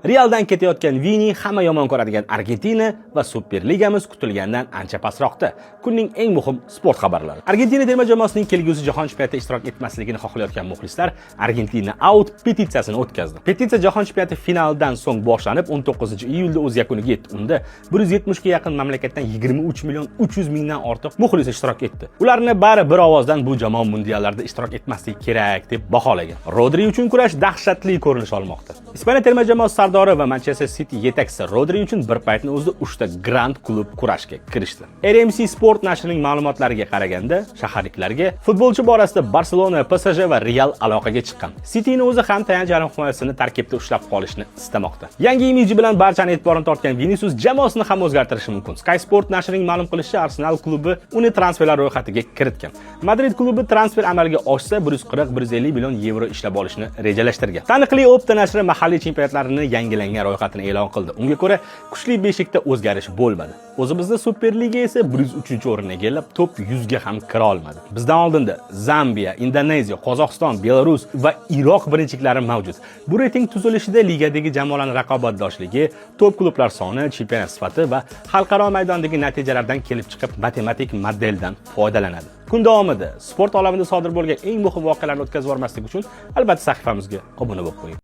Realdan ketayotgan Vini, hamma yomon ko'radigan Argentina va Superligamiz kutilgandan ancha pastroqda. Kunning eng muhim sport xabarlari. Argentina terma jamoasining kelgusi jahon chempionatida ishtirok etmasligini xohlayotgan muxlislar "Argentina out" petitsiyasini o'tkazdi. Petitsiya jahon chempionati finalidan so'ng boshlanib, 19-iyulda o'z yakuniga yetdi. Unda 170 ga yaqin mamlakatdan 23 million 300 mingdan ortiq muxlis ishtirok etdi. Ularni bari bir ovozdan bu jamoa mundiallarda ishtirok etmasligi kerak deb baholagan. Rodri uchun kurash dahshatli ko'rinish olmoqda. Ispaniya terma jamoasi sardori va Manchester City yetakchisi Rodri uchun bir paytni o'zida 3 ta grand klub kurashga kirishdi. RMC Sport nashrining ma'lumotlariga qaraganda, shaharliklarga futbolchi borasida Barselona, PSG va Real aloqaga chiqqan. Cityni o'zi ham tayanch yarim himoyasini tarkibda ushlab qolishni istamoqda. Yangi imiji bilan barchani e'tiborini tortgan Vinicius jamoasini ham o'zgartirishi mumkin. Sky Sport nashrining ma'lum qilishicha, Arsenal klubi uni transferlar ro'yxatiga kiritgan. Madrid klubi transfer amalga oshsa 140-150 million yevro ishlab olishni rejalashtirgan. Taniqli Opta nashri mahalliy chempionatlarni yangilangan ro'yxatini e'lon qildi. Unga ko'ra, kuchli beshlikda o'zgarish bo'lmadi. O'zimizda Superliga esa 103-o'rinni egallab, top 100 ga ham kira olmadi. Bizdan oldinda Zambiya, Indoneziya, Qozog'iston, Belarus va Iroq birinchiliklari mavjud. Bu reyting tuzilishida ligadagi jamoalarning raqobatdoshligi, top klublar soni, chempionat sifati va xalqaro maydondagi natijalardan kelib chiqib matematik modeldan foydalanadi. Kun davomida sport olamida sodir bo'lgan eng muhim voqealarni o'tkazib yubormaslik uchun albatta sahifamizga obuna bo'lib qo'ying.